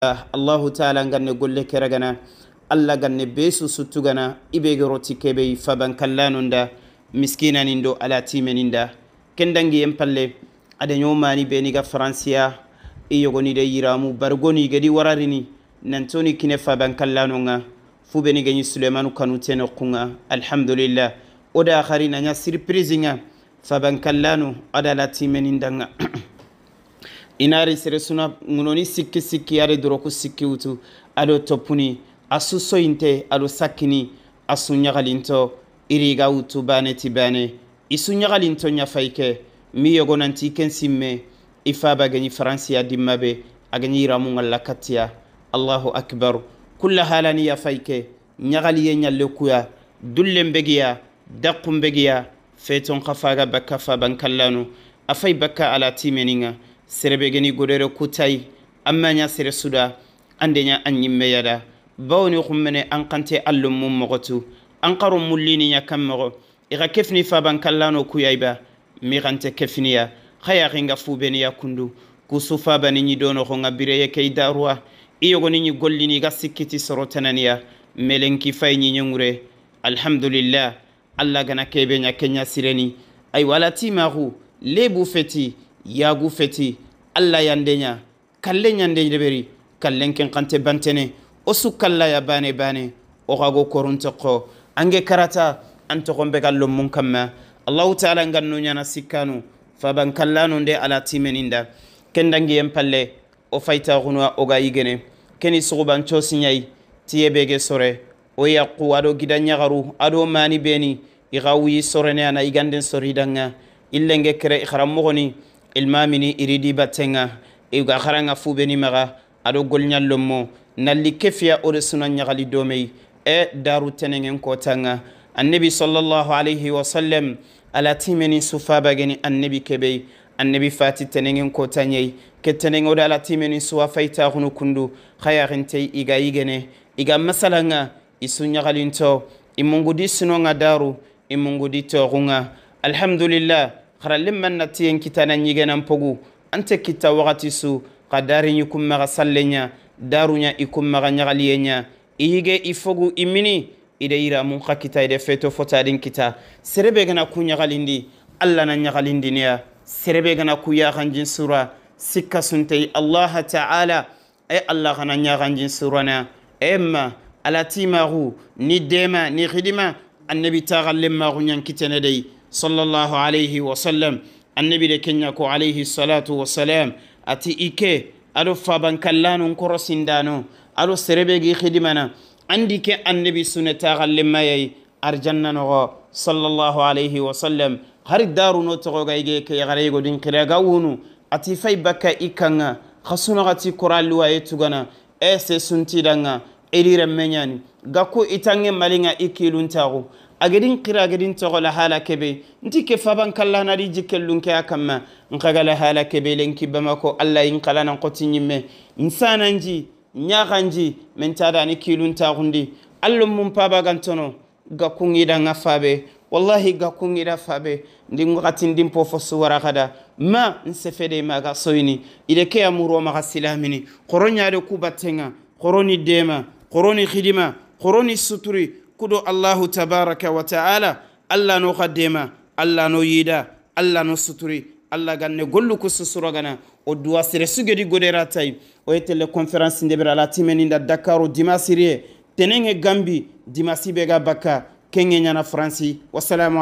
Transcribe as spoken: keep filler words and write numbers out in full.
Allahu taala n ga ne golle ke ragana, Alla ga ne be su sutugana, i be ga ro ti ke be yi faban kallanu nda, miskinanin do ala timenin da. Ken dangiyen palle, a da ɲo mani be ni ga Faransiya, i yogoni de yiramu, bargoni ga di wararini, nan toni kine faban kallanu ŋa, fu be ni ga ɲi Sulemanu kanu teno ku ŋa, alhamdulillah. O da xari na ɲa surprise ŋa, faban kallanu, a da ala timenin da ŋa. I na ri sere su na ŋunoni sikki sikki, a do doroku sikki wutu, a do topuni, a su soyinte, a do sakkini, a su ɲaxalinto, i ri ga wutu bane ti bane, i su ɲaxalinto ɲa fay ke, mi yogo nanti ken simme, i faba ga ɲi Faransiya dimma be, a ga ɲi yiramu ŋalla kattiya. Allahu akbar. Kulla halani ya fay ke, ɲaxaliye ɲalle kuya, dullen begiya, daqqun begiya, feton xa faga bakka faban kallanu, a fay bakka ala timeni ŋa, sere be ga ni godere kutayi, amma ɲa sere su da, an de ɲa an ɲimme ya da, bawoni xummene an xante allon mun moxo tu, an xaro mullini ɲa kan moxo, i xa kefini faban kallano kuyayi ba, mi xante kefiniya, xa yaxi ŋa fu beni ya kundu, ku su fabani ɲi dono xo ŋa bireye ke i daruwa, i yogoni ɲi gollini i ga sikkiti soro tananiya, melenki fay ɲi ɲeŋure, alhamdulillah, Alla ga na ke be ɲa ke ɲa sireni, aywa ala timaxu, lebu feti, yagu feti, Alla yande ɲa, kalle ɲande deberi, kallen ken xante bantene, o su kalla ya bane bane, o xa go korun toxo, an ge karata, an toxon be ga lommun kamma, Allahu taala n ga no ɲana sikkanu, faban kallanu nde ala timenin da, ken dangiyen palle, o faytaxunu wa o ga yigene, keni suxuban cosiɲayi, tiye be ge sore, o yaxu a do gida ɲaxaru, a do mani beni, i xa wuyi sorene a na yiganden sori da ŋa, i lenge kere i xaranmoxoni, ilmamini i ri di batte ŋa, i ga xara ŋa fu beni maxa, a do golɲa lommo, nalli kefiya o de su na ɲaxali domeyi, e daru tenengen kota ŋa, annabi sallallahu alayhi wa sallam, ala timeni su faba ga ni annabi ke be yi, annabi fati tenengen kota ɲeyi, ke tenengen o da ala timeni su wa faytaxunu kundu, xa yaxinteyi i ga yigene, i ga masala ŋa, i su ɲaxalinto, i mungudi suno ŋa daru, i mungudi toxu ŋa. Alhamdulillah, xara lemman na tiyen kitana ɲigenan pogu, ante kita waxati su, xa dari ɲi kun maxa salle ɲa, daru ɲa i kun maxa ɲaxaliye ɲa, i yige i fogu i mini, i de yiramun xa kita, i de feto fotadin kita. Sere be ga na ku ɲaxalindi, Alla na ɲaxalindiniya. Sere be ga na ku yaxanjin sura, sikka sunteyi Allaha taala, e Alla xa na ɲaxanjin surana, e ma, ala timaxu, ni dema, ni xidima, annabi taxallen maxu ɲan kitene dey, sallallahu alayhi wa sallam. Annabi de ke ɲa ko alayhi salatu wa salam, a ti i ke, a do faban kallanun korosindano, a do sere be gi xidimana, an di ke annabi sune taxallen mayayi, arjanna noxo, sallallahu alayhi wa sallam. Hari daru no toxo ga yige ke yaxare yigo din xira ga wunu, a ti fay bakka i kan ŋa, xa su na xa ti kora luwaye tugana, e se sunti da ŋa, i ri renme ɲani, ga ku i tanŋe mali ŋa i kilun taxu, a ga din xira, a ga din toxo la hala ke be, n ti ke faban kallana di jikke lunke a kamma, n xa ga la hala ke be lenki Bamako, Alla yi n xalanan xoti ɲimme, n sananji, ɲaxanji, men ta da ni kilun taxundi, allo mun paba gantono, ga ku ŋi da ŋa fabe, wallahi ga ku ŋi da fabe, ndi ŋo xati ndi n po fo su wara xa da, ma n sefe de ma ga soyini, i de ke ya muro maxa silamini, xoro ɲa de ku batte ŋa, xoro ni dema, xoro ni xidima, xoro ni suturi, ku do Allahu tabaraka wa taala, Alla no xa dema, Alla no yida, Alla no suturi, Alla ga ne gollu ku su suragana, o duwa sere su ge di godera tay, o ye tele conférence ndebera la timeni nda Dakaro dimasiriye, tenenge Gambi, dimasi be ga bakka, kenge ɲana Faransi. Wasalamu